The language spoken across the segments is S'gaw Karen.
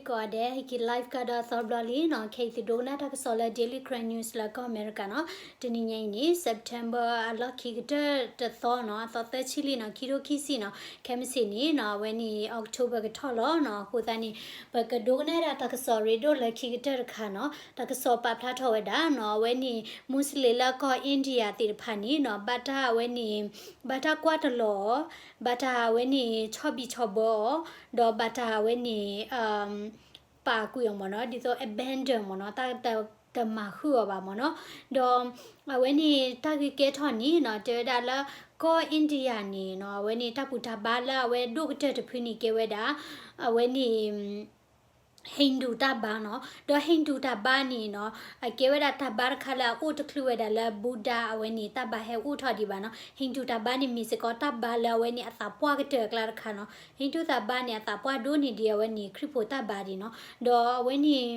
ကိးဂၤဒဲး ဟဲက့ၤ live ကဒီးအသီတဘျီလံနီၤ, ခဲအံၤသုဒိကနၣ်တၢ်ကစီၣ်လၢ Daily Karen News လၢကီၢ်အမဲရကၤနီၤ. တနံၤညါအံၤန့ၣ် September အလီၢ်ခံကတၢၢ်တသီနီၤ, အသီသၢဆံလံနီၤ, ခံထိခံဆံနီၤ. ခဲမုၢ်ဆ့ၣ်န့ၣ်နီၤ အဝဲန့ၣ် October ကထီၣ်လီၤနီၤ. အဃိသတးန့ၣ် ပကဒိကနၣ်ဒၣ်တၢ်ကစီၣ်ရ့ဒိၣ်လၢခံကတၢၢ်တခါနီၤ. တၢ်ကစီၣ်ပာ်ဖျါထီၣ်ဝဲဒၣ်နီၤ, အဝဲန့ၣ် Muslim လၢကီၢ် India သ့ၣ်တဖၣ်န့ၣ်နီၤ, ဘၣ်တၢ်အဝဲန့ၣ် ဘၣ်တၢ်ကွၢ်တလီၤအီၤ, ဘၣ်တၢ်အဝဲန့ၣ် ဆီၣ်ဘံၣ်ဆီၣ်ဘၢအီၤ, ဒီးဘၣ်တၢ်အဝဲန့ၣ် ပာ်ကွံာ်အီၤမ့ၢ်နီၤ, ဒ်သိး abandon မ့ၢ်နီၤ, တၢ်တမၤဃုာ်အီၤဘၣ်မ့ၢ်နီၤ. ဒီးအဝဲန့ၣ်တၢ်ဂ့ၢ်ကဲထီၣ်န့ၣ်နီၤ, တဲဝဲဒၣ်လၢကီၢ် India န့ၣ်နီၤ, အဝဲန့ၣ်တၢ်ဘူၣ်တၢ်ဘါလၢအဝဲဒိၣ်ကတၢၢ်တဖုန့ၣ် ကဲဝဲဒၣ် အဝဲန့ၣ် Hindu တၢ်ဘါနီၤ. ဒီး Hindu တၢ်ဘါန့ၣ်နီၤ, အကဲဝဲဒၣ်တၢ်ဘါတခါလၢအအိၣ်တချုးဝဲဒၣ်လၢ Buddha အဝဲန့ၣ် တၢ်ဘါဟဲအိၣ်ထီၣ်ဒံးဘၣ်နီၤ. Hindu တၢ်ဘါန့ၣ်မ့ၢ်စ့ၢ်ကီးတၢ်ဘါလၢအဝဲန့ၣ်အသးပှၢ်ကတၢၢ်အကျါတခါနီၤ. Hindu တၢ်ဘါန့ၣ် အသးပှၢ်ဒိၣ်န့ၢ်ဒံးအဝဲန့ၣ် ခရံာ်ဖိတၢ်ဘါဒံးနီၤ. ဒီးအဝဲန့ၣ်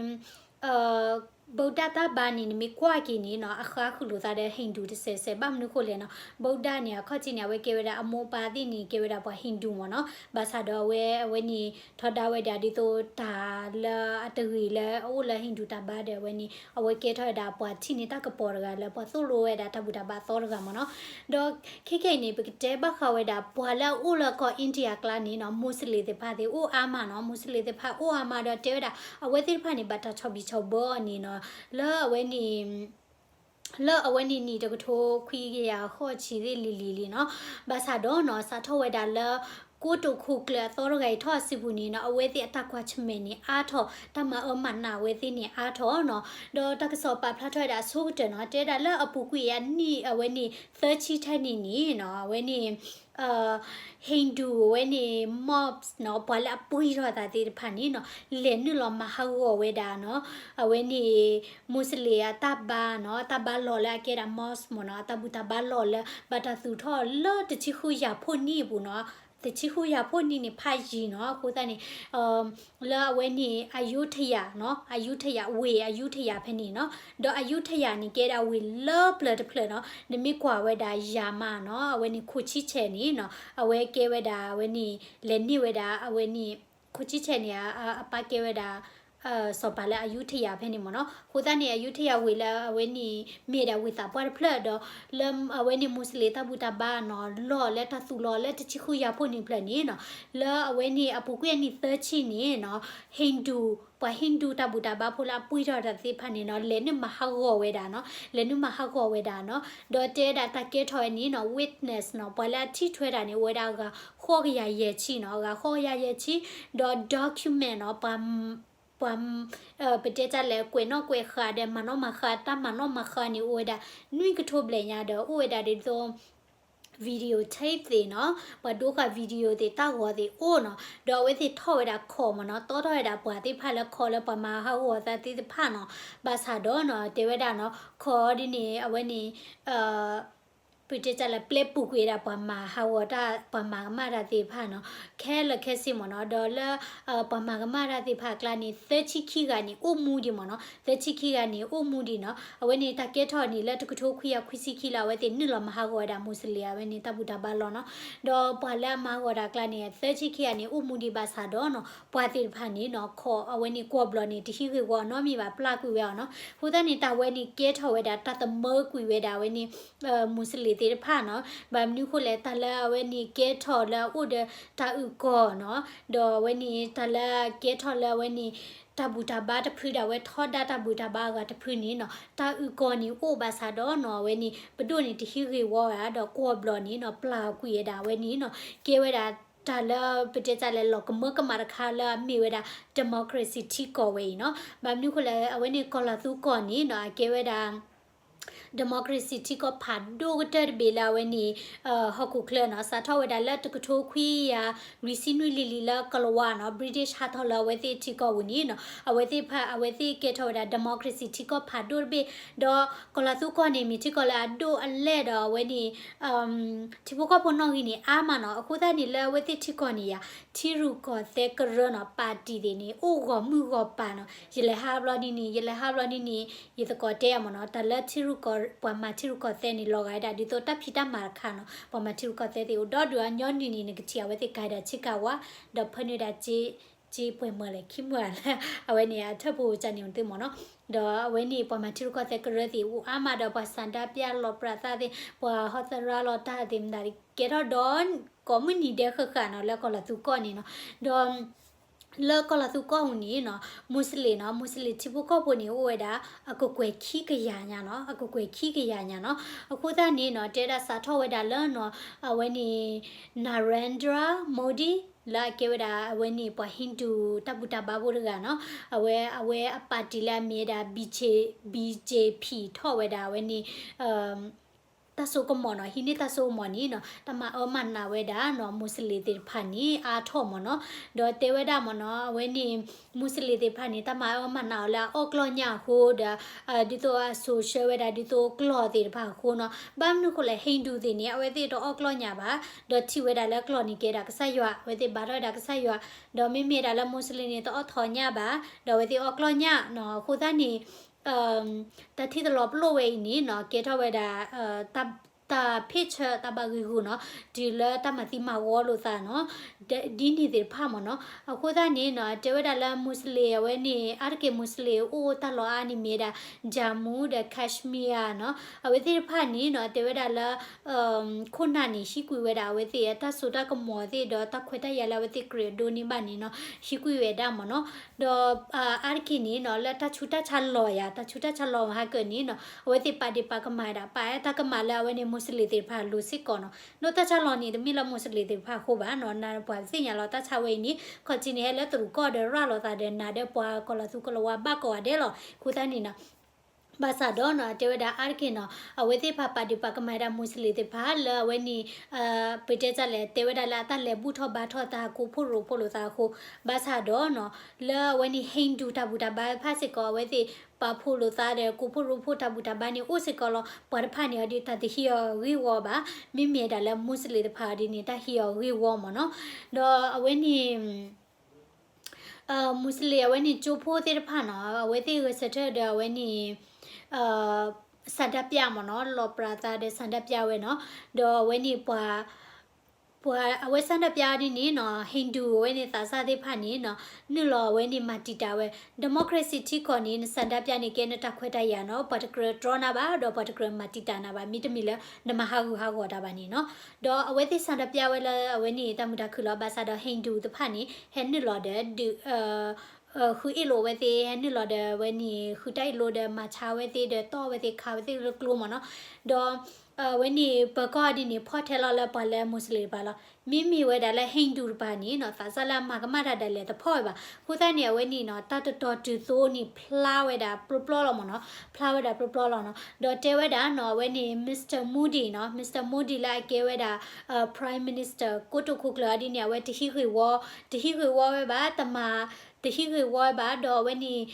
Buddha တၢ်ဘါန့ၣ် နမ့ၢ်ကွၢ်က့ၤန့ၣ်နီၤ, အဃါဃုာ်လိာ်သးဒီး Hindu တစဲးစဲး, ဘၣ်မနုၤဃိလဲၣ်နီၤ, Buddha န့ၣ် အခီၣ်ထံးန့ၣ် အဝဲကဲဝဲဒၣ်အမိၢ်အပၢ်သ့ၣ်န့ၣ် ကဲဝဲဒၣ်ပှၤ Hindu မ့ၢ်နီၤ. ဘၣ်ဆၣ်ဒီးအဝဲ အဝဲန့ၣ် ထီဒါဝဲဒၣ်ဒ်သိးတၢ်လၢအတဂ့ၤလၢအအိၣ်လၢ Hindu တၢ်ဘါဒီး အဝဲန့ၣ် အဝဲကဲထီၣ်ဝဲဒၣ်ပှၤထံၣ်န့ၢ်တၢ်ကပီၤတဂၤလၢပှၤသိၣ်လိဝဲဒၣ်တၢ်ဘူၣ်တၢ်ဘါအသီတဂၤမ့ၢ်နီၤ. ဒီးခဲကနံၣ်အံၤန့ၣ် ပကတဲဘၣ်ဃးဝဲဒၣ် ပှၤလၢအအိၣ်လၢကီၢ် India အကျါန့ၣ်နီၤ, Muslim သ့ၣ်တဖၣ်သ့ၣ်အိၣ်အါမးနီၤ, Muslim သ့ၣ်တဖၣ်အိၣ်အါမးဒီးတဲဝဲဒၣ် အဝဲသ့ၣ်တဖၣ်န့ၣ် ဘၣ်တၢ်ဆီၣ်ဘံၣ်ဆီၣ်ဘၢအီၤန့ၣ်နီၤ, လၢအဝဲန့ၣ် လၢအဝဲန့ၣ်နံၣ်တကထိခွံကယၤဃိးဆံသ့ၣ်လံၤလံၤလံနီၤ. ဘၣ်ဆၣ်ဒီးနီၤ စးထီၣ်ဝဲဒၣ်လၢ ကိတိာ်ခိၣ်ကျၢၢ်အသီတဂၤအံၤထီၣ်အစုပူၤန့ၣ်နီၤ, အဝဲသ့ၣ်အတၢ်ကွၢ်ဆၢၣ်မဲာ်န့ၣ်အါထီၣ်, တၢ်မၤအၢမၤနးအဝဲသ့ၣ်န့ၣ်အါထီၣ်နီၤ. ဒီးတၢ်ကစီၣ်ပာ်ဖျါထီၣ်ဝဲဒၣ်အဆိကတၢၢ်နီၤ, တဲဝဲဒၣ်လၢအပူၤကွံာ်အနံၣ်အဝဲန့ၣ် သၢဆံထဲန့ၣ်န့ၣ်နီၤ, အဝဲန့ၣ် Hindu အဝဲန့ၣ် mosque နီၤ, ပှၤလၢအပှ့ၤထီၣ်အသးသ့ၣ်တဖၣ်န့ၣ်နီၤ, လဲၤနုာ်လီၤမၤဟးဂီၤဝဲဒၣ်နီၤ, အဝဲန့ၣ် Muslim အတၢ်ဘါနီၤ, တၢ်ဘါလီၢ်လၢအကဲဒၣ် mosque မ့ၢ်နီၤ, အတၢ်ဘူၣ်တၢ်ဘါလီၢ်လၢ ဘၣ်တၢ်သူၣ်ထီၣ်လၢတဆံဃုယၤဖှိၣ်နံၣ်အပူၤနီၤ, တဆံဃုယၤဖှိၣ်နံၣ်န့ၣ်ဖးယံာ်နီၤ, အဃိသတးန့ၣ် လၢအဝဲန့ၣ် အယူထယၤနီၤ, အယူထယၤ ဝ့ၢ်အယူထယၤဖဲန့ၣ်နီၤ, ဒီးအယူထယၤန့ၣ်ကဲဒၣ်ဝ့ၢ်လၢပျၢၤတဖျၢၣ်နီၤ, နမ့ၢ်ကွၢ်ဝဲဒၣ်ယၤမးနီၤ, အဝဲန့ၣ်ခိၣ်ဆံဆဲးန့ၣ်နီၤ, အဝဲကဲဝဲဒၣ်အဝဲန့ၣ် လဲၤန့ၢ်ဝဲဒၣ်အဝဲန့ၣ် ခိၣ်ဆံဆဲးန့ၣ် အပၢ်ကဲဝဲဒၣ် စီၤပၤလၢအယူထယၤဖဲန့ၣ်မ့ၢ်နီၤ, အဃိသတးန့ၣ် အယူထယၤဝ့ၢ်လၢအဝဲန့ၣ် မ့ၢ်ဒၣ်ဝ့ၢ်သးပှၢ်တဖျၢၣ်ဒီး လၢအဝဲန့ၣ် Muslim တၢ်ဘူၣ်တၢ်ဘါနီၤ လီၢ်လၢတၢ်သူၣ်လီၤလၢတဆံဃုယၤဖှိၣ်နံၣ်ဖျၢၣ်န့ၣ်နီၤ, လၢအဝဲန့ၣ်အပူၤကွံာ်အနံၣ်သၢဆံန့ၣ်နီၤ, Hindu ပှၤ Hindu တၢ်ဘူၣ်တၢ်ဘါဖိလၢအပှ့ၤထီၣ်တၢ်သ့ၣ်တဖၣ်န့ၣ်နီၤ လဲၤနုာ်မၤဟးဂီၤဝဲဒၣ်နီၤ, လဲၤနုာ်မၤဟးဂီၤဝဲဒၣ်နီၤ, ဒီးတဲဒၣ်တၢ်ကဲထီၣ်ဝဲန့ၣ်နီၤ witness နီၤ ပှၤလၢအထံၣ်ထွဲတၢ်န့ၣ် အိၣ်ဝဲဒၣ်အဂၤဃိးကယၤယဲၢ်ဆံနီၤ, အဂၤဃိးကယၤယဲၢ်ဆံ, ဒီး document နီၤ ပှၤ ပှၤ ပတဲတၢ်လဲၣ် ကွဲးနီၣ်ကွဲးဃာ်ဒီး မၤနီၣ်မၤဃာ် တၢ်မၤနီၣ်မၤဃာ်န့ၣ် အိၣ်ဝဲဒၣ် နွံကထိဘျဲၣ်ညါဒီး အိၣ်ဝဲဒၣ်ဒ်သိး video tape သ့ၣ်နီၤ, ပှၤဒိဃာ် video သ့ၣ် တၢ်ဂီၤသ့ၣ်အိၣ်နီၤ, ဒီးအဝဲသ့ၣ်ထီၣ်ဝဲဒၣ် call မ့ၢ်နီၤ, တီထီၣ်ဝဲဒၣ်ပှၤသ့ၣ်တဖၣ်လၢ call လၢပှၤမၤဟးဂီၤသးသ့ၣ်တဖၣ်နီၤ, ဘၣ်ဆၣ်ဒီးနီၤ တဲဝဲဒၣ်နီၤ call ဒ်န့ၣ် အဝဲန့ၣ် ပတဲတၢ်လၢပျဲပူၤကွံာ်ဝဲဒၣ်ပှၤမၤဟးဂီၤတၢ် ပှၤမၤကမၣ်တၢ်သ့ၣ်တဖၣ်နီၤ, ခဲလၢာ်ခဲဆ့မ့ၢ်နီၤ, ဒီးလၢ ပှၤမၤကမၣ်တၢ်သ့ၣ်တဖၣ်အကျါန့ၣ် သၢဆံခံဂၤန့ၣ် အိၣ်မူဒံးမ့ၢ်နီၤ, သၢဆံခံဂၤန့ၣ် အိၣ်မူဒံးနီၤ, အဝဲန့ၣ်တၢ်ကဲထီၣ်န့ၣ် လၢတကထိခွံကယၤခွံဆံခံလၢအဝဲသ့ၣ်နုာ်လီၤမၤဟးဂီၤဝဲဒၣ် Muslim အဝဲန့ၣ်တၢ်ဘူၣ်တၢ်ဘါလီၢ်နီၤ, ဒီးပှၤလၢအမၤဟးဂီၤတၢ်အကျါန့ၣ် သၢဆံခံဂၤန့ၣ် အိၣ်မူဒံးဘၣ်ဆၣ်ဒီးနီၤ ပှၤသ့ၣ်တဖၣ်န့ၣ်နီၤ ခီ အဝဲန့ၣ်ကွီၢ်ဘျီၣ်န့ၣ် တဟံးဂ့ၢ်ဝီအနီတမံၤဘၣ် ပျၢ်ကွံာ်ဝဲအီၤနီၤ, အဃိသတးန့ၣ် တၢ်ဝဲန့ၣ်ကဲထီၣ်ဝဲဒၣ် တၢ်သမၢကွံာ်ဝဲဒၣ်အဝဲန့ၣ် Muslim သ့ၣ်တဖၣ်နီၤ, ဘၣ်မနုၤဃိလဲၣ် တၢ်လၢအဝဲန့ၣ်ကဲထီၣ်လၢအအိၣ်ဒီးတၢ်အုၣ်ကီၤနီၤ, ဒီးအဝဲန့ၣ်တၢ်လၢကဲထီၣ်လၢအဝဲန့ၣ် တၢ်ဘူၣ်တၢ်ဘါတဖုဒီး အဝဲထီဒါတၢ်ဘူၣ်တၢ်ဘါအဂၤတဖုန့ၣ်နီၤ တၢ်အုၣ်ကီၤန့ၣ်အိၣ်ဘၣ်ဆၣ်ဒီးနီၤ အဝဲန့ၣ် ပဒိၣ်န့ၣ်တဟံးဂ့ၢ်ဝီဝဲဒၣ်ဒီးကွီၢ်ဘျီၣ်န့ၣ်နီၤ ပျၢ်ကွံာ်ဝဲဒၣ်အဝဲန့ၣ်နီၤ ကဲဝဲဒၣ်တၢ်လၢပတဲတၢ်လၢလီၤကမၢကမၣ်တခါလၢအမ့ၢ်ဝဲဒၣ် democracy ထံကီၢ်ဝဲအံၤနီၤ, ဘၣ်မနုၤဃိလဲၣ် အဝဲန့ၣ်ကီၢ်လီၤသူကီၢ်န့ၣ်နီၤ အကဲဝဲဒၣ် democracy ထံကီၢ်ဖးဒိၣ်ကတၢၢ်တဘ့ၣ်လၢအဝဲန့ၣ် ဟီၣ်ခိၣ်ချၢနီၤ စးထီၣ်ဝဲဒၣ်လၢတကထိခွံကယၤလွံၢ်ဆံနွံလံၤလံၤလၢကီၤလၤဝါနီၤ British ဟးထီၣ်လၢအဝဲသ့ၣ်ထံကီၢ်ပူၤန့ၣ်နီၤ အဝဲသ့ၣ်ဖၣ် အဝဲသ့ၣ်ကဲထီၣ်ဝဲဒၣ် democracy ထံကီၢ်ဖးဒိၣ်တဘ့ၣ် ဒီးကီၢ်လီၤသူကီၢ်န့ၣ် မ့ၢ်ထံကီၢ်လၢအဒိၣ်အလဲၢ်ဒီးအဝဲန့ၣ် ထံဖိကီၢ်ဖိနီၣ်ဂံၢ်န့ၣ် အါမးနီၤ အဃိသတးန့ၣ် လၢအဝဲသ့ၣ်ထံကီၢ်န့ၣ်ယါ ထံရူၢ်ကီၢ်သဲးကရၢနီၤ party သ့ၣ်န့ၣ် အိၣ်ဂီၢ်မုၢ်ဂီၢ်ပၤနီၤ ယလဲၤဟးဘျီဒ်န့ၣ် ယလဲၤဟးဘျီဒ်န့ၣ် ယသကိးတဲယၤမ့ၢ်နီၤ တၢ်လၢထံရူၢ်ကီၢ် ပှၤမၤထံရူၢ်ကီၢ်သဲးန့ၣ် လီၤဂာ်ဝဲဒၣ် ဒ်သိးတၢ်ဖံးတၢ်မၤတခါနီၤ ပှၤမၤထံရူၢ်ကီၢ်သဲးသ့ၣ်အိၣ်ဒီဒုးအညီနုၢ်န့ၣ် နကထံၣ်အဝဲသ့ၣ်ကၤဒၣ်ဆ့ကၤဝါ ဒီးဖၢနုာ်ဒၣ်စ့ က့ပှဲၤမၢလဲၣ် ခံမၢလၢ အဝဲန့ၣ်အထၢၣ်ဖိကၢန့ၣ်သ့ၣ်မ့ၢ်နီၤ, ဒီးအဝဲန့ၣ်ပှၤမၤထံရူၢ်ကီၢ်သဲးကရၢသ့ၣ်အိၣ်အါမးဒီးပှၤဆန္ဒပြလီၤပြးသးသ့ၣ် ပှၤဟီသရၣ်လီၤတၢ်သ့ၣ်မတၤ ကဲထီၣ်ဒီး ကိးမုၢ်နံၤဒဲးဃၣ်ဃၣ်နီၤ လၢကီၢ်လီၤသူကီၢ်န့ၣ်နီၤ, ဒီး လၢကီၢ်လီၤသူကီၢ်ပူၤန့ၣ်နီၤ မူစလ့ၣ်နီၤ မူစလ့ၣ်ထံဖိကီၢ်ဖိန့ၣ်အိၣ်ဝဲဒၣ် အကကွဲၢ်ခံကယၤညါနီၤ အကကွဲၢ်ခံကယၤညါနီၤ, အဃိသတးန့ၣ်နီၤ တဲဝဲဒၣ်စးထီၣ်ဝဲဒၣ်လၢနီၤ အဝဲန့ၣ် Narendra Modi လၢအကဲဝဲဒၣ်အဝဲန့ၣ် ပှၤ Hindu တၢ်ဘူၣ်တၢ်ဘါဖိတဂၤနီၤ, အဝဲ အဝဲအ party လၢအမ့ၢ်ဝဲဒၣ် B J B J P ထီၣ်ဝဲဒၣ်အဝဲန့ၣ် တၢ်စိကမီၤနီၤ ဟံးန့ၢ်တၢ်စိကမီၤန့ၣ်နီၤ တၢ်မၤအၢမၤနးဝဲဒၣ်နီၤ မူစလ့ၣ်သ့ၣ်တဖၣ်န့ၣ် အါထီၣ်မ့ၢ်နီၤ, ဒီးတဲဝဲဒၣ်မ့ၢ်နီၤ အဝဲန့ၣ် မူစလ့ၣ်သ့ၣ်တဖၣ်န့ၣ် တၢ်မၤအၢမၤနးအီၤလၢအအီၣ်ကျီၢ်ညၣ်အဃိဒီး ဒ်သိးအစိာ်ဆှၢဝဲဒၣ်ဒ်သိးကျီၢ်သ့ၣ်တဖၣ်အဃိနီၤ, ဘၣ်မနုၤဃိလဲၣ် Hindu သ့ၣ်န့ၣ် အဝဲသ့ၣ်တအီၣ်ကျီၢ်ညၣ်ဘၣ်, ဒီးထံၣ်ဝဲဒၣ်လၢကျီၢ်န့ၣ်ကဲဒၣ်ကစၢ်ယွၤ အဝဲသ့ၣ်ဘါထီၣ်ဝဲဒၣ်ကစၢ်ယွၤ, ဒီးမ့မ့ၢ်ဒၣ်လၢမူစလ့ၣ်န့ၣ် တအီၣ်ထိးညၣ်ဘၣ်, ဒီးအဝဲသ့ၣ်အီၣ်ကျီၢ်ညၣ်နီၤ, အဃိသတးန့ၣ် တၢ်ထံၣ်တလီၤပလိာ်ဝဲအံၤန့ၣ်နီၤ ကဲထီၣ်ဝဲဒၣ် တၢ်ဖ့ၣ်ဆၢတၢ်ဘၣ်ဂံာ်ဂူာ်နီၤ, တုၤလၢတၢ်မၤသံမၤဝီလိာ်သးနီၤ, ဒ်န့ၣ်သ့ၣ်တဖၣ်မ့ၢ်နီၤ, အဃိသတးန့ၣ်နီၤ တဲဝဲဒၣ်လၢမူစလ့ၣ်အဝဲန့ၣ် အါတက့ၢ်မူစလ့ၣ်အိၣ်တၢ်လီၢ်အါန့ၣ်မ့ၢ်ဝဲဒၣ် Jammu ဒီး Kashmir နီၤ, အဝဲသ့ၣ်တဖၣ်န့ၣ်နီၤ တဲဝဲဒၣ်လၢ ခိၣ်နၢ်န့ၣ် ဟံးကွံာ်ဝဲဒၣ်အဝဲသ့ၣ်အတၢ်စိတၢ်ကမီၤသ့ၣ်ဒီးတၢ်ခွဲးတၢ်ယာ်လၢအဝဲသ့ၣ်ကြၢးဒိးန့ၢ်ဘၣ်န့ၣ်နီၤ, ဟံးကွံာ်ဝဲဒၣ်မ့ၢ်နီၤ, ဒီး အါတက့ၢ်န့ၣ်နီၤ လၢတၢ်ဆူးတၢ်ဆါလီၤယၤ တၢ်ဆူးတၢ်ဆါလီၤမဟါကၢန့ၣ်နီၤ အဝဲသ့ၣ်ပာ်ဒ့ၣ်ပာ်ကမၣ်ဝဲဒၣ် ပာ်ဝဲတၢ်ကမၣ်လၢအဝဲန့ၣ်မူစလ့ၣ်သ့ၣ်တဖၣ်အလိၤစ့ၢ်ကီးနီၤ, ဒီးတၢ်ဆါလီၤန့ၣ် တမ့ၢ်လၢမူစလ့ၣ်သ့ၣ်တဖၣ်အဃိဘၣ်နီၤ, နပှၤသ့ၣ်ညါလီၤတၢ်ဆါဝဲအံၤန့ၣ် ခီၣ်ထံးန့ၣ် ဟဲလၢတရူးကီၢ်ဒီးရၤလီၤသးဒီးနၤဒီးပှၤကီၢ်လီၤသူကီၢ်လီၤဝါဘၣ်ကိးဂၤဒဲးလီၤ, အဃိသတးန့ၣ်နီၤ ဘၣ်ဆၣ်ဒီးနီၤ တဲဝဲဒၣ်အါတက့ၢ်နီၤ အဝဲသ့ၣ်တဖၣ်ပာ်ဒ့ၣ်ပာ်ကမၣ်ဝဲဒၣ်မူစလ့ၣ်သ့ၣ်တဖၣ်လၢအဝဲန့ၣ် ပတဲတၢ်လဲၣ် တဲဝဲဒၣ်လၢအတၢ်လဲၤဘူၣ်ထီၣ်ဘါထီၣ်တၢ်ကိးဖှိၣ်ရိဖှိၣ်လိာ်သးအဃိ, ဘၣ်ဆၣ်ဒီးနီၤ လၢအဝဲန့ၣ် Hindu တၢ်ဘူၣ်တၢ်ဘါတဖၣ်စ့ၢ်ကီး အဝဲသ့ၣ်ပာ်ဖှိၣ်လိာ်သးဒီးကိးဖှိၣ်ရိဖှိၣ်တၢ်ဘူၣ်တၢ်ဘါန့ၣ်အိၣ်စ့ၢ်ကီးလီၤ, ပှၤတဖၣ်န့ၣ်အီၤဒီးတၢ်တဟံးအီၤဂ့ၢ်ဝီဘၣ်, မ့မ့ၢ်ဒၣ်လၢမူစလ့ၣ်တဖၣ်အီၤဒ်န့ၣ် တၢ်ဟံးအီၤဂ့ၢ်ဝီမ့ၢ်နီၤ, ဒီးအဝဲန့ၣ် မူစလ့ၣ်အဝဲန့ၣ်ကၠိဖိသ့ၣ်တဖၣ်နီၤ အဝဲသ့ၣ်ဂဲၤဆၢထၢၣ်ဒီးအဝဲန့ၣ် ဆန္ဒပြမ့ၢ်နီၤ လီၤပြးသးဒီးဆန္ဒပြဝဲနီၤ, ဒီးအဝဲန့ၣ်ပှၤ ပှၤအဝဲဆန္ဒပြဒ်န့ၣ်နီၤ Hindu အဝဲန့ၣ်သးစၢ်သ့ၣ်တဖၣ်န့ၣ်နီၤ နုာ်လီၤအဝဲန့ၣ်မၤတံာ်တာ်ဝဲ democracy ထံကီၢ်န့ၣ် နဆန္ဒပြန့ၣ်ကဲနတၢ်ခွဲးတၢ်ယာ်နီၤ ပှၤတကြၢးတြီနၤဘၣ် ဒီးပှၤတကြၢးမၤတံာ်တာ်နၤဘၣ် မ့တမ့ၢ်လၢ နမၤဟးဂူာ်ဟးဂီၤတၢ်ဘၣ်န့ၣ်နီၤ, ဒီးအဝဲသ့ၣ်ဆန္ဒပြဝဲလၢအဝဲန့ၣ်တၢ်မုာ်တၢ်ခုၣ်လီၤ ဘၣ်ဆၣ်ဒီး Hindu တဖၣ်န့ၣ် ဟဲနုာ်လီၤဒီး ဒုး ဃုအ့ၣ်လိာ်ဝဲသ့ၣ် ဟဲနုာ်လီၤဒီးအဝဲန့ၣ် ဃုတၢ်အ့ၣ်လိာ်ဒီးမၤဆါဝဲသ့ၣ်ဒီးတီၢ်ဝဲသ့ၣ်ခးဝဲသ့ၣ်လၢကျိမ့ၢ်နီၤ, ဒီး အဝဲန့ၣ်ပၢၤကီၢ်ဒ်န့ၣ် ဖီၣ်ထဲလီၤလၢပှၤလၢမူစလ့ၣ်တဖၣ်လီၤ, မ့မ့ၢ်ဝဲဒၣ်လၢ Hindu တဖၣ်န့ၣ်နီၤ သးစၢ်လၢအမၤကမၣ်တၢ်ဒၣ်လဲာ်တဖီၣ်ဝဲဘၣ်, အဃိသတးန့ၣ် အဝဲန့ၣ်နီၤ တၢ်တတီၤတုၤသိန့ၣ် ဖျါဝဲဒၣ်ပျီပျီလီၤမ့ၢ်နီၤ, ဖျါဝဲဒၣ်ပျီပျီလီၤနီၤ, ဒီးတဲဝဲဒၣ်နီၤ အဝဲန့ၣ် Mister Modi နီၤ Mister Modi လၢအကဲဝဲဒၣ် Prime Minister ကိတိာ်ခိၣ်ကျၢၢ်အီၤဒ်န့ၣ် အဝဲတဟံးဂ့ၢ်ဝီ တဟံးဂ့ၢ်ဝီဝဲဘၣ် တမၤ တဟံးဂ့ၢ်ဝီဝဲဘၣ် ဒီးအဝဲန့ၣ်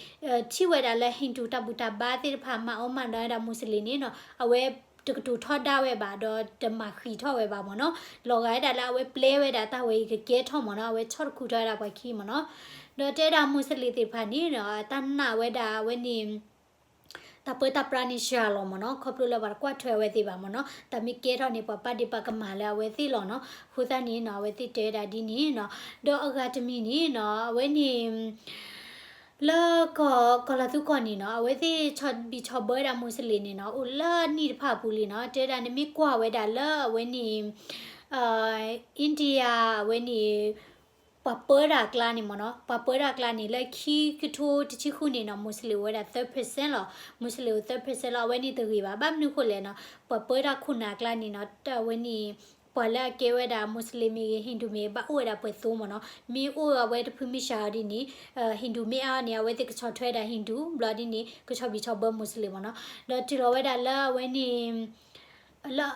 ထံၣ်ဝဲဒၣ်လၢ Hindu တၢ်ဘူၣ်တၢ်ဘါသ့ၣ်တဖၣ် မၤအီၣ်မၤနၢၤဝဲဒၣ်မူစလ့ၣ်န့ၣ်နီၤ အဝဲတကတိၤထီဒါဝဲဘၣ် ဒီးတမၤဃံးထီၣ်ဝဲဘၣ်မ့ၢ်နီၤ, လီၤဂာ်ဝဲဒၣ်လၢအဝဲပျဲဝဲဒၣ်တၢ်ဝဲအံၤကကဲထီၣ်မ့ၢ်နီၤ အဝဲဆီၣ်တခူထီၣ်ဝဲဒၣ်ပှၤခံမ့ၢ်နီၤ, ဒီးတဲဒၣ်မူစလ့ၣ်သ့ၣ်တဖၣ်န့ၣ် တၢ်နာ်ဝဲဒၣ်အဝဲန့ၣ် တၢ်ပၢတၢ်ပြးန့ၣ်စှၤလီၤမ့ၢ်နီၤ ခီဖျိလၢပှၤတကွၢ်ထွဲဝဲသ့ၣ်ဘၣ်မ့ၢ်နီၤ, တၢ်မ့ၢ်ကဲထီၣ်န့ၣ် ပှၤပာ်ဒ့ၣ်ပာ်ကမၣ်လၢအဝဲသ့ၣ်လီၤနီၤ, အဃိသတးန့ၣ်နီၤ အဝဲသ့ၣ်တဲဝဲဒၣ်ဒ်န့ၣ်နီၤ, ဒီးအဂၤတမံၤန့ၣ်နီၤ အဝဲန့ၣ် လၢကီၢ် ကီၢ်လီၤသူကီၢ်န့ၣ်နီၤ အဝဲသ့ၣ်ဆီၣ်ဘံၣ်ဆီၣ်ဘၢဝဲဒၣ်မူစလ့ၣ်န့ၣ်နီၤ အိၣ်လၢနံၣ်တဖၣ်အပူၤလံနီၤ, တဲဝဲဒၣ်နမ့ၢ်ကွၢ်ဝဲဒၣ်လၢအဝဲန့ၣ် India အဝဲန့ၣ် ပှၤပၢတၢ်အကျါန့ၣ်မ့ၢ်နီၤ ပှၤပၢတၢ်အကျါန့ၣ် လၢခံကထိတဆံဃုန့ၣ်နီၤ မူစလ့ၣ်အိၣ်ဝဲဒၣ်သၢ percent လီၤ. မူစလ့ၣ်အိၣ်သၢ percent လီၤ. အဝဲန့ၣ်တဂ့ၤဘၣ်. ဘၣ်မနုၤဃိလဲၣ်နီၤ ပှၤပၢတၢ်ခိၣ်နၢ်အကျါန့ၣ်နီၤ အဝဲန့ၣ် ပှၤလၢအကဲဝဲဒၣ် မူစလ့ၣ်မ့ၢ်ဂ့ၤ Hindu မ့ၢ်ဂ့ၤ ဘၣ်အိၣ်ဝဲဒၣ်ပှဲၤသိမ့ၢ်နီၤ. မ့ၢ်အိၣ်အဝဲတဖုမ့ၢ်စှၤအီၤဒ်န့ၣ် Hindu မ့ၢ်အါအီၤန့ၣ် အဝဲသ့ၣ်ကဆီၣ်ထွဲဝဲဒၣ် Hindu ဘျီဒ်န့ၣ် ကဆီၣ်ဘံၣ်ဆီၣ်ဘၢမူစလ့ၣ်မ့ၢ်နီၤ. ဒီးတုၤလီၤဝဲဒၣ်လၢအဝဲန့ၣ် လၢ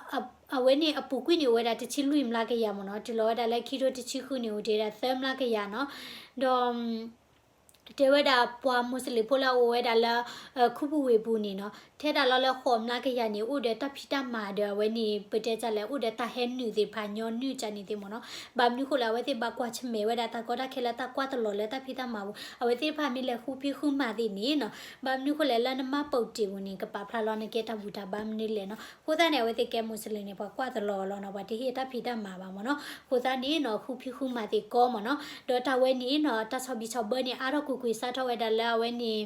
အဝဲန့ၣ်အပူၤကွံာ်န့ၣ် အိၣ်ဝဲဒၣ်တဆံလွံၢ်မျးကယၤမ့ၢ်နီၤ. တုၤလီၤဝဲဒၣ်လၢခံထိတဆံဃုန့ၣ် အိၣ်တ့ၢ်ဝဲဒၣ်သၢမျးကယၤနီၤ. ဒီး တဲဝဲဒၣ်ပှၤမူစလ့ၣ်ဖိလၢအအိၣ်ဝဲဒၣ်လၢ ခူပူၤဝ့ၢ်ပူၤန့ၣ်နီၤ, ထဲဒၣ်လီၤလၢဃိးမျးကယၤန့ၣ် အိၣ်ဒီးတၢ်ဖံးတၢ်မၤဒီးအဝဲန့ၣ် ပတဲတၢ်လဲၣ် အိၣ်ဒီးတၢ်ဟဲနုာ်သ့ၣ်တဖၣ် ညီနုာ်ကန့ၣ်သ့ၣ်မ့ၢ်နီၤ. ဘၣ်မနုၤဃိလဲၣ် အဝဲသ့ၣ်ဘၣ်ကွၢ်ဆၢၣ်မဲာ်ဝဲဒၣ်တၢ်ကီတၢ်ခဲလၢတၢ်ကွၢ်တလီၤလၢတၢ်ဖံးတၢ်မၤပူၤ, အဝဲသ့ၣ်တဖၣ်မ့ၢ်လဲၤဃုဖံးဃုမၤသ့ၣ်န့ၣ်နီၤ, ဘၣ်မနုၤဃိလဲၣ် လၢနမၤပူၤတ့ၢ်ပူၤန့ၣ် ကပာ်ဖျါလီၤနကဲတၢ်ဘူၣ်တၢ်ဘါမနုၤလဲၣ်နီၤ. အဃိသတးန့ၣ် အဝဲသ့ၣ်ကဲမူစလ့ၣ်န့ၣ် ပှၤကွၢ်တလီၤလီၤနီၤ, ပှၤတဟ့ၣ်တၢ်ဖံးတၢ်မၤဘၣ်မ့ၢ်နီၤ. အဃိသတးန့ၣ်နီၤ ဃုဖံးဃုမၤသ့ၣ်ကီမ့ၢ်နီၤ. ဒီးတၢ်ဝဲန့ၣ်နီၤ တၢ်ဆီဘံၣ်ဆီဘၢန့ၣ် အါထီၣ်ကွ့ၢ်ကွ့ၢ်စးထီၣ်ဝဲဒၣ်လၢအဝဲန့ၣ်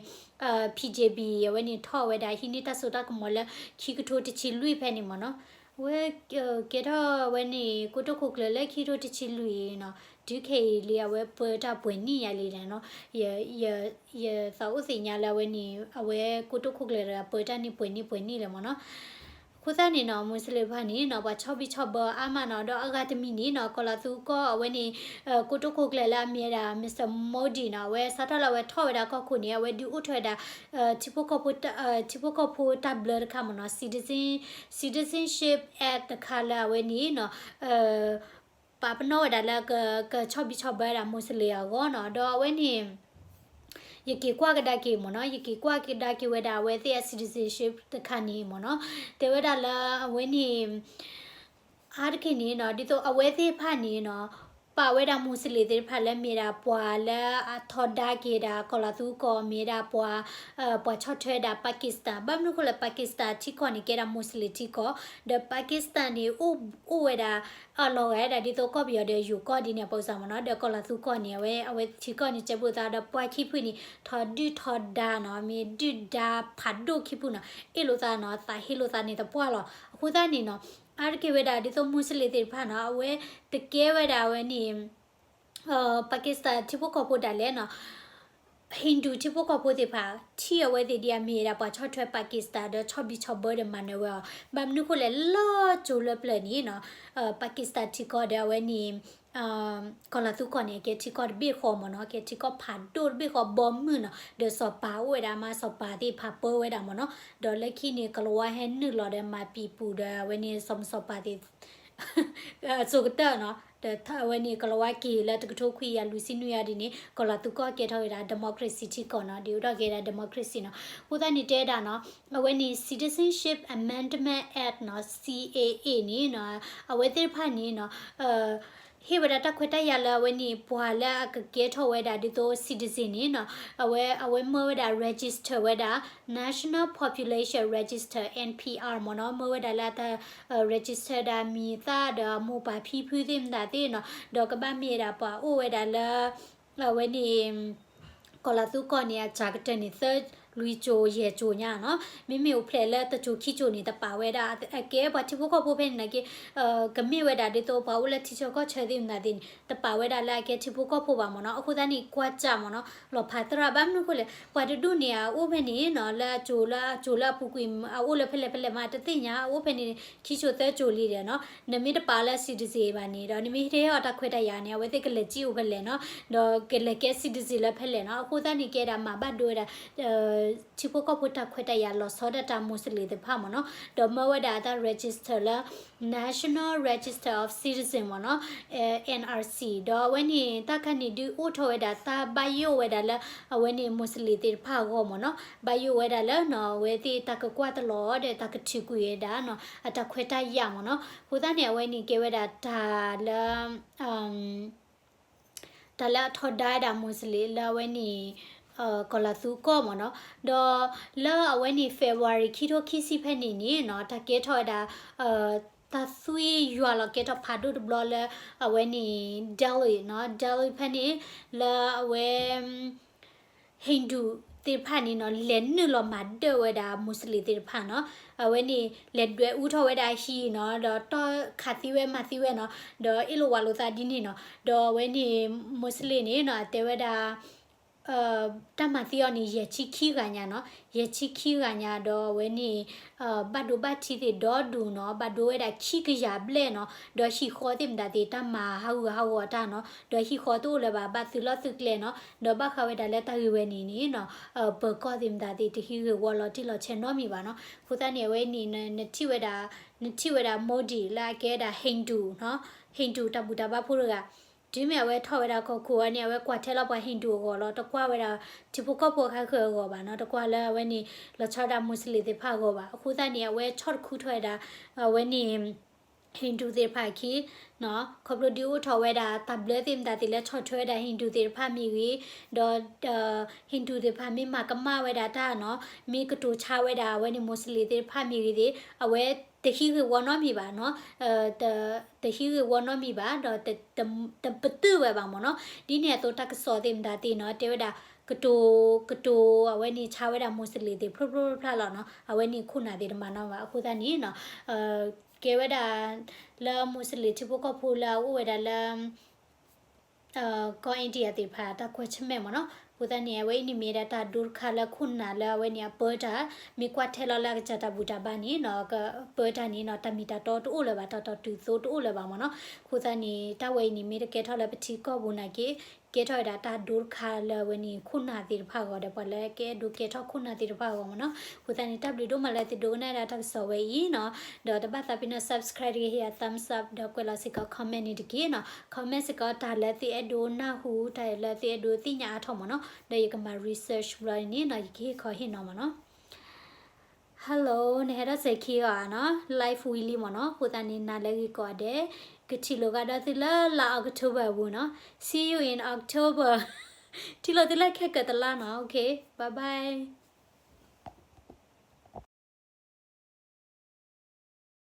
P J B အဝဲန့ၣ်ထီၣ်ဝဲဒၣ် ဟံးန့ၢ်တၢ်စိတၢ်ကမီၤလၢ ခံကထိတဆံလွံၢ်ဖဲန့ၣ်မ့ၢ်နီၤ. အဝဲ ကဲထီၣ်ဝဲန့ၣ် ကိတိာ်ခိၣ်ကျၢၢ်လၢခံကထိတဆံလွံၢ်နီၤ, တုၤခဲအံၤလံ အဝဲပၢတၢ်ပှဲၤနံၣ်ယါလံနီၤ. ယ ယ ယသးအိၣ်သ့ၣ်ညါလၢအဝဲန့ၣ် အဝဲကိတိာ်ခိၣ်ကျၢၢ်တဂၤ ပၢတၢ်န့ၣ်ပှဲၤနံၣ်ပှဲၤနံၣ်လဲၣ်မ့ၢ်နီၤ. အဃိသတးန့ၣ်နီၤ မူစလ့ၣ်တဖၣ်န့ၣ်နီၤ ပှၤဆီဘံၣ်ဆီဘၢအါမးနီၤ. ဒီးအဂၤတမံၤန့ၣ်နီၤ ကီၤလၤသူကီၢ်အဝဲန့ၣ် ကိတိာ်ခိၣ်ကျၢၢ်လၢအမ့ၢ်ဝဲဒၣ် Mister Modi နီၤ, အဝဲစးထီၣ်လၢအဝဲထီၣ်ဝဲဒၣ်ကီၢ်ခိၣ်န့ၣ် အဝဲဒုးအိၣ်ထီၣ်ဝဲဒၣ် ထံဖိကီၢ်ဖိ ထံဖိကီၢ်ဖိတၢ်ဘျၢတခါမ့ၢ်နီၤ, Citizen Citizenship Act တခါလၢအဝဲန့ၣ်နီၤ ပာ်ပနီၣ်ဝဲဒၣ်လၢ ကဆီဘံၣ်ဆီဘၢဝဲဒၣ်မူစလ့ၣ်အဂီၢ်နီၤ. ဒီးအဝဲန့ၣ် ယက့ၤကွၢ်ကဒါက့ၤမ့ၢ်နီၤ, ယက့ၤကွၢ်ကဒါက့ၤဝဲဒၣ်အဝဲသ့ၣ်အ citizenship တခါန့ၣ်မ့ၢ်နီၤ, တဲဝဲဒၣ်လၢအဝဲန့ၣ် အါတက့ၢ်န့ၣ်နီၤ ဒ်သိးအဝဲသ့ၣ်တဖၣ်န့ၣ်နီၤ ပာ်ဝဲဒၣ်မူစလ့ၣ်သ့ၣ်တဖၣ်လၢမ့ၢ်ဒၣ်ပှၤလၢအထီဒါက့ၤဒၣ်ကီၤလၤသူကီၢ် မ့ၢ်ဒၣ်ပှၤ ပှၤဆီၣ်ထွဲဒၣ် Pakistan. ဘၣ်မနုၤဃိလဲၣ် Pakistan ထံကီၢ်န့ၣ် ကဲဒၣ်မူစလ့ၣ်ထံကီၢ်, ဒီး Pakistan န့ၣ် အိၣ်ဝဲဒၣ် အလီၤဂာ်ဒၣ်ဒ်သိးကီၢ်ပယီၤဒီးယိၤကီၢ်ဒ်န့ၣ် ပစံးမ့ၢ်နီၤ, ဒီးကီၤလၤသူကီၢ်န့ၣ် အဝဲ အဝဲထံကီၢ်န့ၣ် ကဲဘျုးသးဒီးပှၤခံဖုန့ၣ် ထီၣ်ဒုၣ်ထီၣ်ဒါနီၤ, မ့ၢ်ဒုၣ်ဒါဖးဒိၣ်ခံဖုနီၤ, အ့ၣ်လိာ်သးနီၤ, သးဟ့လိာ်သးန့ၣ်တပှၢ်လီၤ. အဃိသတးန့ၣ်နီၤ အါတက့ၢ်ဝဲဒၣ်ဒ်သိးမူစလ့ၣ်သ့ၣ်တဖၣ်နီၤ အဝဲတကဲဝဲဒၣ်အဝဲန့ၣ် Pakistan ထံဖိကီၢ်ဖိဒၣ်လဲာ်နီၤ Hindu ထံဖိကီၢ်ဖိသ့ၣ်တဖၣ် ထံၣ်အဝဲသ့ၣ်ဒ်အမ့ၢ်ဝဲဒၣ်ပှၤဆီၣ်ထွဲ Pakistan ဒီးဆီၣ်ဘံၣ်ဆီၣ်ဘၢဒီးမၤနၢၤဝဲအီၤ, ဘၣ်မနုၤဃိလဲၣ် လၢကၠိၤလၢပျၢၤန့ၣ်နီၤ Pakistan ထံကီၢ်ဒီးအဝဲန့ၣ် ကီၤလၤသူကီၢ်န့ၣ် အကဲထံကီၢ်တဘ့ၣ်ဃီမ့ၢ်နီၤ, ကဲထံကီၢ်ဖးဒိၣ်တဘ့ၣ်ဃီဘီမုၢ်နီၤ, ဒီးစီၤပၤအိၣ်ဝဲဒၣ်မး စီၤပၤသ့ၣ်တဖၣ်ပၢဝဲဒၣ်မ့ၢ်နီၤ, ဒီးလၢခံန့ၣ် ကီၤလၤဝါဟဲနုာ်လီၤဒီးမၤပံာ်ပူၤဒီးအဝဲန့ၣ် စီၤမုၢ်စီၤပၤသ့ၣ် စိၤကတၢၢ်နီၤ, ဒီးအဝဲန့ၣ် ကီၤလၤဝါက့ၤလၢတကထိခွံကယၤလွံၢ်ဆံနွံအံၤဒ်န့ၣ် ကီၤလၤသူကီၢ်ကဲထီၣ်ဝဲဒၣ် democracy ထံကီၢ်နီၤ, ဒ်အိၣ်ထီၣ်က့ၤဝဲဒၣ် democracy နီၤ. အဃိသတးန့ၣ်တဲဒၣ်နီၤ အဝဲန့ၣ် Citizenship Amendment Act နီၤ C A A န့ၣ်နီၤ အဝဲသ့ၣ်တဖၣ်န့ၣ်နီၤ ဟ့ၣ်ဝဲဒၣ်တၢ်ခွဲးတၢ်ယာ်လၢအဝဲန့ၣ် ပှၤလၢအကကဲထီၣ်ဝဲဒၣ်ဒ်သိး citizen န့ၣ်နီၤ အဝဲ အဝဲမၢဝဲဒၣ် register ဝဲဒၣ် National Population Register N P R မ့ၢ်နီၤ, မၢဝဲဒၣ်လၢအတၢ် register ဒၣ်မံၤသၣ်ဒီးအမိၢ်ပၢ်ဖံဖုသ့ၣ်မတၤသ့ၣ်နီၤ, ဒီးကဘၣ်မ့ၢ်ဝဲဒၣ်ပှၤအိၣ်ဝဲဒၣ်လၢ အဝဲန့ၣ် ကီၤလၤသူကီၢ်န့ၣ် အစှၤကတၢၢ်န့ၣ် သၢလွံၢ်ကၠိၤယဲၢ်ကၠိၤညါနီၤ, မ့မ့ၢ်အိၣ်ဖျဲၣ်လၢတကၠိၤခံကၠိၤန့ၣ် တပာ်ဝဲဒၣ် အကဲပှၤထံဖိကီၢ်ဖိဖဲန့ၣ်နာ်က့ ကမ့ၢ်ဝဲဒၣ်ဒ်သိးပှၤအိၣ်လၢထံဆၢကီၢ်ဆၢသ့ၣ်မတၤသ့ၣ်န့ၣ် တပာ်ဝဲဒၣ်လၢအကဲထံဖိကီၢ်ဖိဘၣ်မ့ၢ်နီၤ. အဃိသတးန့ၣ် ကွၢ်စၢ်မ့ၢ်နီၤ လီၤဖးသရၣ် ဘၣ်မနုၤအဃိလဲၣ် ပှၤတဒူၣ်န့ၣ် အအိၣ်ဖဲန့ၣ်နီၤ လၢအကၠိၤလၢအကၠိၤလၢအပူၤကွံာ် အအိၣ်လၢဖဲလဲၣ်ဖဲလဲၣ်မး တသ့ၣ်ညါ အအိၣ်ဖဲန့ၣ် ခံကၠိၤသၢကၠိၤလံဒီးနီၤ နမ့ၢ်တပာ်လၢ citizen ဘၣ်န့ၣ်ဒီး နမ့ၢ်တဟ့ၣ်အီၤတၢ်ခွဲးတၢ်ယာ်န့ၣ် အဝဲသ့ၣ်ကလဲၤစံၣ်အိၣ်ဖဲလဲၣ်နီၤ ဒီးကလဲၤကဲ citizen လၢဖဲလဲၣ်နီၤ. အဃိသတးန့ၣ် ကဲဒၣ်မၤဘၣ်ဒိဝဲဒၣ် ထံဖိကီၢ်ဖိတၢ်ခွဲးတၢ်ယာ်လီၤဆီဒၣ်တၢ် Muslim သ့ၣ်တဖၣ်မ့ၢ်နီၤ ဒီးမၢဝဲဒၣ်အတၢ် register လၢ National Register of Citizen မ့ၢ်နီၤ N R C ဒီးအဝဲန့ၣ် တၢ်ခါန့ၣ်ဒုးအိၣ်ထီၣ်ဝဲဒၣ်တၢ်ဘၣ်ယိၣ်ဝဲဒၣ်လၢ အဝဲန့ၣ် Muslim သ့ၣ်တဖၣ်အဂီၢ်မ့ၢ်နီၤ ဘၣ်ယိၣ်ဝဲဒၣ်လၢနီၤ အဝဲသ့ၣ်တၢ်ကကွၢ်တလီၤဒီးတၢ်ကထုးကွံာ်ဝဲဒၣ်နီၤ အတၢ်ခွဲးတၢ်ယာ်မ့ၢ်နီၤ. အဃိသတးန့ၣ် အဝဲန့ၣ်ကဲဝဲဒၣ်တၢ်လၢ တၢ်လၢအထီဒါဝဲဒၣ် Muslim လၢအဝဲန့ၣ် ကီၤလၤသူကီၢ်မ့ၢ်နီၤ ဒီးလၢအဝဲန့ၣ် February ခံထိခံဆံဖဲန့ၣ်န့ၣ်နီၤ တၢ်ကဲထီၣ်ဝဲဒၣ် တၢ်သွံၣ်ယွၤလီၤကဲထီၣ်ဖးဒိၣ်တဘျီလၢ အဝဲန့ၣ် Delhi နီၤ Delhi ဖဲန့ၣ် လၢအဝဲ Hindu သ့ၣ်တဖၣ်န့ၣ်နီၤ လဲၤနုာ်လီၤမၤဒၢၣ်ဝဲဒၣ် Muslim သ့ၣ်တဖၣ်နီၤ အဝဲန့ၣ် လဲၤဒွဲၣ်အူထီၣ်ဝဲဒၣ်ဟံၣ်နီၤ ဒီးတီၢ်ခးသံဝဲမၤသံဝဲနီၤ ဒီးအ့ၣ်လိာ်ဝးလိာ်သးဒ်န့ၣ်နီၤ ဒီးအဝဲန့ၣ် Muslim န့ၣ်နီၤ အတဲဝဲဒၣ် တၢ်မၤသံအီၤန့ၣ် ယဲၢ်ဆံခံဂၤညါနီၤ ယဲၢ်ဆံခံဂၤညါ ဒီးအဝဲန့ၣ် ဘၣ်ဒိဘၣ်ထံးသ့ၣ်ဒီဒူၣ်နီၤ ဘၣ်ဒိဝဲဒၣ်ခံကယၤဘျဲၣ်နီၤ ဒီးဟံၣ်ဃီသ့ၣ်မတၤသ့ၣ် တၢ်မၤဟးဂူာ်ဟးဂီၤတၢ်နီၤ ဒီးဟံၣ်ဃီတအိၣ်လၢၤဘၣ် ဘၣ်သုးလီၢ်သုးကျဲနီၤ ဒီးဘၣ်ဃးဝဲဒၣ်လၢတၢ်ဂ့ၢ်ဝဲန့ၣ်န့ၣ်နီၤ ပၢၤကီၢ်သ့ၣ်မတၤသ့ၣ် တဟံးဂ့ၢ်ဝီလီၤတံၢ်လီၤဆဲးနီတမံၤဘၣ်နီၤ. အဃိသတးန့ၣ် အဝဲန့ၣ် နထံၣ်ဝဲဒၣ် နထံၣ်ဝဲဒၣ် Modi လၢအကဲဒၣ် Hindu နီၤ Hindu တၢ်ဘူၣ်တၢ်ဘါဖိတဂၤ တုၤမ့ၢ်အဝဲထီၣ်ဝဲဒၣ်ကီၢ်ခိၣ်အံၤန့ၣ် အဝဲကွၢ်ထဲလီၤပှၤ Hindu အဂီၢ်လီၤ, တကွၢ်ဝဲဒၣ်ထံဖိကီၢ်ဖိခါဃၢၤအဂီၢ်ဘၣ်နီၤ, တကွၢ်လၢအဝဲန့ၣ် လီၤဆီဒၣ်တၢ် Muslim သ့ၣ်တဖၣ်အဂီၢ်ဘၣ်. အဃိသတးန့ၣ် အဝဲဆီၣ်တခူထီၣ်ဝဲဒၣ် အဝဲန့ၣ် Hindu သ့ၣ်တဖၣ်အခံ ခီဖျိဒုးအိၣ်ထီၣ်ဝဲဒၣ်တၢ်ဘျၢသ့ၣ်မတၤသ့ၣ်လၢဆီၣ်ထွဲဝဲဒၣ် Hindu သ့ၣ်တဖၣ်မ့ၢ်ဂ့ၤ, ဒီး Hindu သ့ၣ်တဖၣ်မ့ၢ်မၤကမၣ်ဝဲဒၣ်တၢ်နီၤ, မ့ၢ်ကတိၤဆါဝဲဒၣ်အဝဲန့ၣ် Muslim သ့ၣ်တဖၣ်မ့ၢ်ဂ့ၤသ့ၣ် အဝဲတဟံးဂ့ၢ်ဝီနီတမံၤဘၣ်နီၤ, တဟံးဂ့ၢ်ဝီနီတမံၤဘၣ်, ဒီး တပတုာ်ဝဲဘၣ်မ့ၢ်နီၤ. ဒ်န့ၣ်အသိးတၢ်ကစီၣ်သ့ၣ်မတၤသ့ၣ်နီၤ တဲဝဲဒၣ် ကတိၤ ကတိၤအဝဲန့ၣ်ဆါဝဲဒၣ် Muslim သ့ၣ်ဖျိဖျိဖျါဖျါလီၤနီၤ, အဝဲန့ၣ်ခိၣ်နၢ်သ့ၣ်တမၤနီၤဘၣ်. အဃိသတးန့ၣ်နီၤ ကဲဝဲဒၣ်လၢ Muslim ထံဖိကီၢ်ဖိလၢအအိၣ်ဝဲဒၣ်လၢ ကီၢ် India သ့ၣ်တဖၣ် တၢ်ကွဲးဆၢၣ်မဲာ်မ့ၢ်နီၤ. အဃိသတးန့ၣ် အဝဲအံၤန့ၣ်မ့ၢ်ဒၣ်တၢ်ဒိတခါလၢခိၣ်နၢ်လၢအဝဲန့ၣ်အပၢတၢ် မ့ၢ်ကွၢ်ထဲလီၤလၢအကစၢ်တၢ်ဘူၣ်တၢ်ဘါန့ၣ်နီၤ ကပၢတၢ်န့ၣ်နီၤ တၢ်မ့ၢ်တၢ်တီတအိၣ်လၢၤဘၣ်, တၢ်တီတုၤသိတအိၣ်လၢၤဘၣ်မ့ၢ်နီၤ. အဃိသတးန့ၣ် တၢ်ဝဲအံၤန့ၣ်မ့ၢ်တကဲထီၣ်လၢပထံကီၢ်ပူၤနာ်က့ ကဲထီၣ်ဝဲဒၣ်တၢ်ဒိတခါလၢအဝဲန့ၣ်ခိၣ်နၢ်သ့ၣ်တဖၣ်အဂီၢ်ဒီး ပှၤလၢကအဲၣ်ဒိးကဲထီၣ်ခိၣ်နၢ်သ့ၣ်တဖၣ်အဂီၢ်မ့ၢ်နီၤ. အဃိသတးန့ၣ် တၢ်ဘျုးဒိၣ်မးလၢသုဒိကနၣ်ဝဲဒၣ်တၢ်ကစီၣ်ဝဲအံၤနီၤ, ဒီးတဘၣ်သးပ့ၤနီၣ် subscribe တဂ့ၤ ဟ့ၣ်ယၤ thumbs up ဒီးကွဲးလီၤစ့ၢ်ကီး comment န့ၣ်တက့ၢ်နီၤ. comment စ့ၢ်ကီးတၢ်လၢသုအဲၣ်ဒိးနၢ်ဟူ တၢ်လၢသုအဲၣ်ဒိးသ့ၣ်ညါအါထီၣ်မ့ၢ်နီၤ, ဒီးယကမၤ research ဘျီန့ၣ်နီၤ ယကဟ့ၣ်ခီဟ့ၣ်နီၤမ့ၢ်နီၤ. Hello နဟဲထီၣ်စဲၤခံဂီၤဧါနီၤ, live ဝံၤလံမ့ၢ်နီၤ. အဃိသတးန့ၣ် နၤလၢဂ့ၤကိးဂၤဒဲး, ကထံၣ်လိာ်ကဒီးသုလၢလါ October အပူၤနီၤ. See you in October. ထံၣ်လိာ်သုလၢခဲကတလါနီၤ. Okay, bye bye.